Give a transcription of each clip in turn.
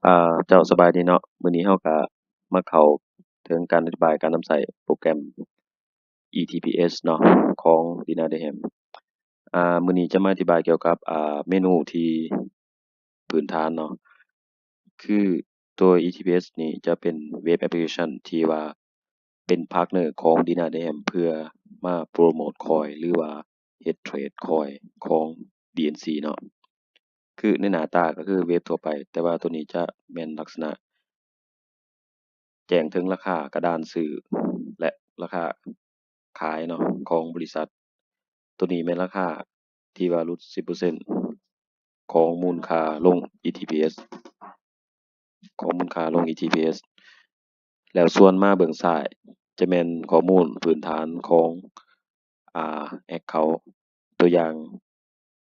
ອ່າ ເຈົ້າ ສະບາຍດີເນາະ. ມື້ນີ້ເຮົາກະມາເຂົ້າເຖິງການອະທິບາຍການນຳໃຊ້ໂປຣແກຣມ ອີ ທີ ພີ ເອສ ເນາະ ຂອງ Dina Deham. ອ່າ ມື້ນີ້ຈະມາອະທິບາຍກ່ຽວກັບ ອ່າ ເມນູທີ່ພື້ນຖານເນາະ. ຄືຕົວ ETPS ນີ້ຈະເປັນເວັບແອັບພລິເຄຊັນທີ່ວ່າເປັນພາດເນີຂອງ Dina Deham ເພື່ອມາໂປຣໂມດຄອຍ ຫຼືວ່າເຮັດເທຣດຄອຍຂອງ DNC ເນາະ. ຄືໃນໜ້າຕາກໍຄືເວັບທົ່ວໄປ, ແຕ່ວ່າຕົວນີ້ຈະແມ່ນລັກສະນະ ແຈ້ງເຖິງລາຄາກະດານຊື້ ແລະ ລາຄາຂາຍເນາະ ຂອງບໍລິສັດ. ຕົວນີ້ແມ່ນລາຄາທີ່ວ່າຫຼຸດສິບເປີເຊັນຂອງມູນຄ່າລົງ ETPS ຂອງມູນຄ່າລົງ ETPS. ແລ້ວສ່ວນມາເບື້ອງຊ້າຍຈະແມ່ນຂໍ້ມູນພື້ນຖານຂອງ ອ່າ account. ຕົວຢ່າງ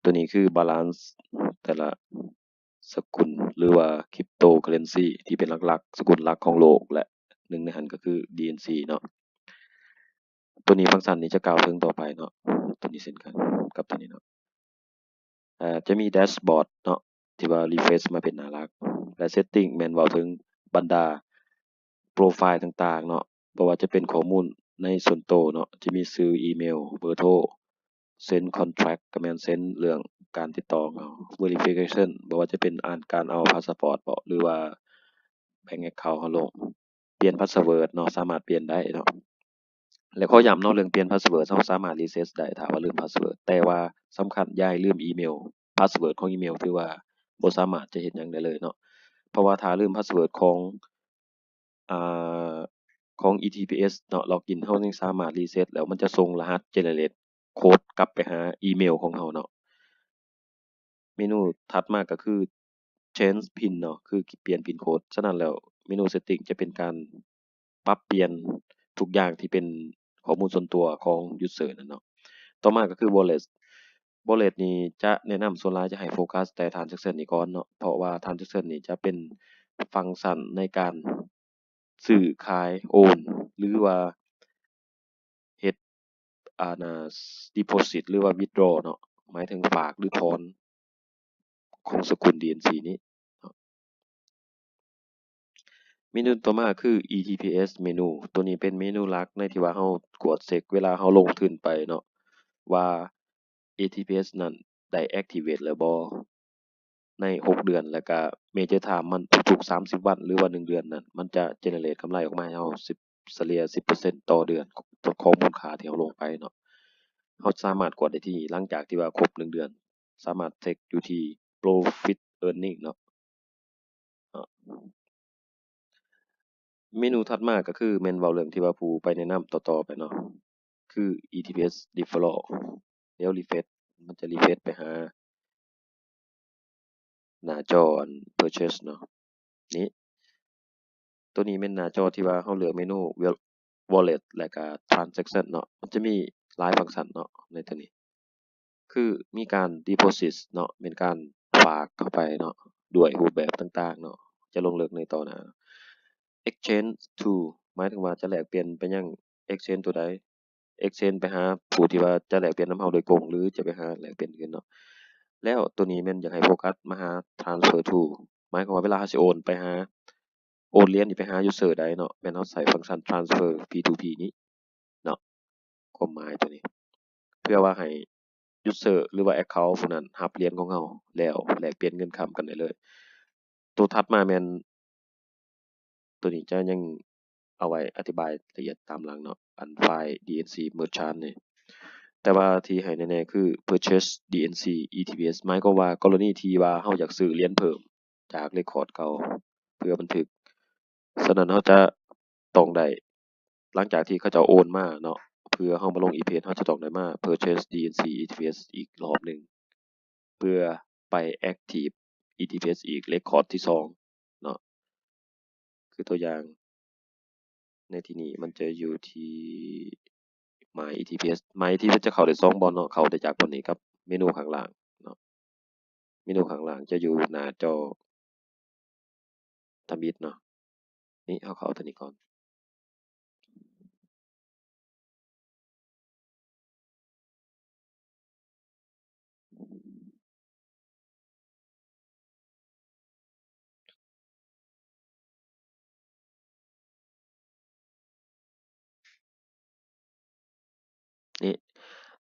ຕົວນີ້ຄື balance ແຕ່ລະສະກຸນ ຫຼືວ່າ cryptocurrency ທີ່ເປັນຫຼັກໆ ສະກຸນຫຼັກຂອງໂລກ ແລະ ໜຶ່ງໃນຫັ້ນກໍຄື DNC ເນາະ. ຕົວນີ້ຟັງຊັນນີ້ຈະກ່າວເຖິງຕໍ່ໄປເນາະ, ຕົວນີ້ເຊັ່ນກັນກັບຕົວນີ້ເນາະ. ເອີ ຈະມີ dashboard ເນາະ ທີ່ວ່າ refresh ມາເປັນໜ້າຫຼັກ ແລະ setting ແມ່ນເວົ້າເຖິງບັນດາ profile ຕ່າງໆ ເນາະ, ບໍ່ວ່າຈະເປັນຂໍ້ມູນໃນສ່ວນໂຕເນາະ, ຈະມີຊື່ ອີເມວ ເບີໂທ, ເຊັນ contract ກໍແມ່ນເຊັນເລື່ອງການຕິດຕໍ່ເຮົາ, verification ບໍ່ວ່າຈະເປັນອ່ານການເອົາພາສປອດເບາະ ຫຼືວ່າ bank account ເຮົາລົງ, ປ່ຽນ password ເນາະ, ສາມາດປ່ຽນໄດ້ເນາະ. ແລະ ຂໍຢ້ຳເນາະ ເລື່ອງປ່ຽນ password ເຮົາສາມາດ reset ໄດ້ ຖ້າວ່າລືມ password, ແຕ່ວ່າສຳຄັນຢ່າໃຫ້ລືມອີເມວ, password ຂອງອີເມວຖືວ່າບໍ່ສາມາດຈະເຮັດຫຍັງໄດ້ເລີຍເນາະ, ເພາະວ່າຖ້າລືມ password ຂອງ ອ່າ ຂອງ ETPS ເນາະ login ເຮົາຍັງສາມາດ reset ແລ້ວມັນຈະສົ່ງລະຫັດ generate code ກັບໄປຫາອີເມວຂອງເຮົາເນາະ. ເມນູຖັດມາກໍຄື change pin ເນາະ ຄືປ່ຽນ pin code. ສະນັ້ນແລ້ວ ເມນູ setting ຈະເປັນການປັບປ່ຽນທຸກຢ່າງທີ່ເປັນຂໍ້ມູນສ່ວນຕົວຂອງ user ນັ້ນເນາະ. ຕໍ່ມາກໍຄື wallet. wallet ນີ້ຈະແນະນຳສ່ວນຫຼາຍຈະໃຫ້ໂຟກັສແຕ່ transaction ນີ້ກ່ອນເນາະ, ເພາະວ່າ transaction ນີ້ຈະເປັນຟັງຊັນໃນການຊື້ຂາຍ ໂອນ ຫຼືວ່າເຮັດ ອ່າ deposit ຫຼືວ່າ withdraw ເນາະ, ໝາຍເຖິງຝາກ ຫຼື ຖອນ ຂອງສະກຸນ DNC ນີ້ເນາະ. ເມນູຕໍ່ມາຄື ETPS ເມນູ. ຕົວນີ້ເປັນເມນູຫຼັກໃນທີ່ວ່າເຮົາກວດເຊັກເວລາເຮົາລົງທຶນໄປເນາະ ວ່າ ETPS ນັ້ນໄດ້ activate ແລ້ວບໍ່ ໃນຫົກເດືອນ, ແລ້ວກະ major time ມັນທຸກໆ ສາມສິບວັນ ຫຼືວ່າ ໜຶ່ງເດືອນນັ້ນ ມັນຈະ generate ກຳໄລອອກມາໃຫ້ເຮົາ ສິບ ສະເລ່ຍ ສິບເປີເຊັນຕໍ່ເດືອນ ຂອງມູນຄ່າທີ່ເຮົາລົງໄປເນາະ. ເຮົາສາມາດກວດໄດ້ທີ່ ຫຼັງຈາກທີ່ວ່າຄົບໜຶ່ງເດືອນ ສາມາດເຊັກຢູ່ທີ່ profit earning ເນາະ. ເນາະ ເມນູຖັດມາກໍຄືແມ່ນເວົ້າເລື່ອງທີ່ວ່າຜູ້ໄປແນະນຳຕໍ່ໆໄປເນາະ ຄື ETPS referral. ດຽວ refresh ມັນຈະ refresh ໄປຫາໜ້າຈໍອັນ purchase ເນາະ. ນີ້ ຕົວນີ້ແມ່ນໜ້າຈໍທີ່ວ່າເຮົາເລືອກເມນູ wallet ແລະກະ transaction ເນາະ, ມັນຈະມີຫຼາຍຟັງຊັນເນາະໃນຕົວນີ້. ຄືມີການ deposit ເນາະ ແມ່ນການຝາກເຂົ້າໄປເນາະ ດ້ວຍຮູບແບບຕ່າງໆເນາະ, ຈະລົງເລິກໃນຕໍ່ໜ້າ. Exchange to ໝາຍເຖິງວ່າຈະແລກປ່ຽນໄປຍັງ exchange ຕົວໃດ, exchange ໄປຫາຜູ້ທີ່ວ່າຈະແລກປ່ຽນນຳເຮົາໂດຍກົງ ຫຼື ຈະໄປຫາແລກປ່ຽນອື່ນເນາະ. ແລ້ວຕົວນີ້ແມ່ນຢາກໃຫ້ໂຟກັສມາຫາ transfer to ໝາຍຄວາມວ່າເວລາເຮົາຊິໂອນໄປຫາ ໂອນຫຼຽນນີ້ໄປຫາ user ໃດເນາະ, ແມ່ນເຮົາໃຊ້ຟັງຊັນ transfer P2P ນີ້ເນາະ, ຄວາມໝາຍຕົວນີ້ ເພື່ອວ່າໃຫ້ user ຫຼືວ່າ account ຜູ້ນັ້ນຮັບຫຼຽນຂອງເຮົາ ແລ້ວແລກປ່ຽນເງິນຄຳກັນໄດ້ເລີຍ. ຕົວຖັດມາແມ່ນ ຕົວນີ້ຈະຍັງເອົາໄວ້ອະທິບາຍລະອຽດຕາມຫຼັງເນາະ, ອັນ Find DNC Merchant ນີ້. ແຕ່ວ່າທີ່ໃຫ້ແນ່ໆຄື Purchase DNC ETPS ໝາຍຄວາມວ່າກໍລະນີທີ່ວ່າເຮົາຢາກຊື້ຫຼຽນເພີ່ມ ຈາກ record ເກົ່າເພື່ອບັນທຶກ. ສະນັ້ນເຮົາຈະຕ້ອງໄດ້ ຫຼັງຈາກທີ່ເຂົາເຈົ້າໂອນມາເນາະ ເພື່ອເຮົາມາລົງ EPS ເຮົາຈະຕ້ອງໄດ້ມາ purchase DNC ETPS ອີກລອບໜຶ່ງ ເພື່ອໄປ active ETPS ອີກ record ທີສອງເນາະ. ຄືຕົວຢ່າງ ໃນທີ່ນີ້ມັນຈະຢູ່ທີ່ My ETPS. My ETPS ຈະເຂົ້າໄດ້ສອງບ່ອນເນາະ, ເຂົ້າໄດ້ຈາກບ່ອນນີ້ກັບເມນູຂ້າງລ່າງເນາະ. ເມນູຂ້າງລ່າງຈະຢູ່ໜ້າຈໍທຳອິດເນາະ. ນີ້ ເຮົາເຂົ້າຕົວນີ້ກ່ອນ.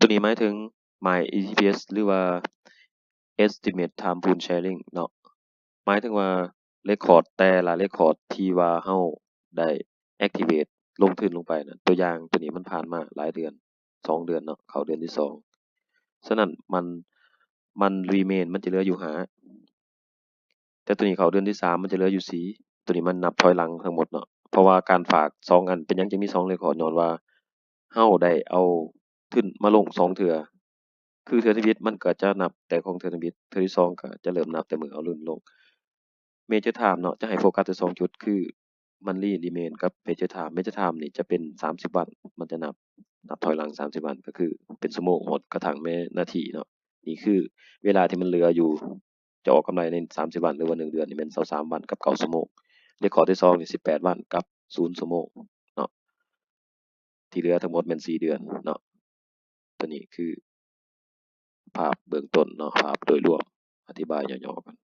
ຕົວນີ້ໝາຍເຖິງ My ATPS ຫຼືວ່າ Estimate Time Pool Sharing ເນາະ ໝາຍເຖິງວ່າ record ແຕ່ລະ record ທີ່ວ່າເຮົາໄດ້ activate ລົງທຶນລົງໄປນະ ຕົວຢ່າງຕົວນີ້ມັນຜ່ານມາຫຼາຍເດືອນ ສອງເດືອນເນາະ ເຂົ້າເດືອນທີສອງ ສະນັ້ນມັນ ມັນ remain ມັນຈະເຫຼືອຢູ່ຫ້າ ແຕ່ຕົວນີ້ເຂົ້າເດືອນທີສາມມັນຈະເຫຼືອຢູ່ສີ່ ຕົວນີ້ມັນນັບຖອຍຫຼັງທັງໝົດເນາະ ເພາະວ່າການຝາກສອງອັນ ເປັນຫຍັງຈຶ່ງມີສອງ record ຍ້ອນວ່າເຮົາໄດ້ເອົາທຶນມາລົງສອງເທື່ອ ຄືເທື່ອທຳອິດມັນກໍຈະນັບແຕ່ຂອງເທື່ອທຳອິດ ເທື່ອທີສອງກໍຈະເລີ່ມນັບແຕ່ມື້ເອົາທຶນລົງ Major Time ເນາະ ຈະໃຫ້ໂຟກັສແຕ່ສອງຈຸດ ຄື Monthly Remain ກັບ Major Time Major Time ນີ້ຈະເປັນສາມສິບວັນ ມັນຈະນັບ ນັບຖອຍຫຼັງສາມສິບວັນ ກໍຄືເປັນຊົ່ວໂມງຮອດກະທັ່ງແມ່ນນາທີເນາະ ນີ້ຄືເວລາທີ່ມັນເຫຼືອຢູ່ ຈະອອກກຳໄລໃນສາມສິບວັນ ຫຼືວ່າໜຶ່ງເດືອນນີ້ແມ່ນຊາວສາມວັນກັບເກົ້າຊົ່ວໂມງ record ທີສອງນີ້ສິບແປດວັນກັບສູນຊົ່ວໂມງເນາະ ທີ່ເຫຼືອທັງໝົດແມ່ນສີ່ເດືອນເນາະ ຕົວນີ້ຄືພາບເບື້ອງຕົ້ນເນາະ ພາບໂດຍລວມ ອະທິບາຍຫຍໍ້ໆກ່ອນ.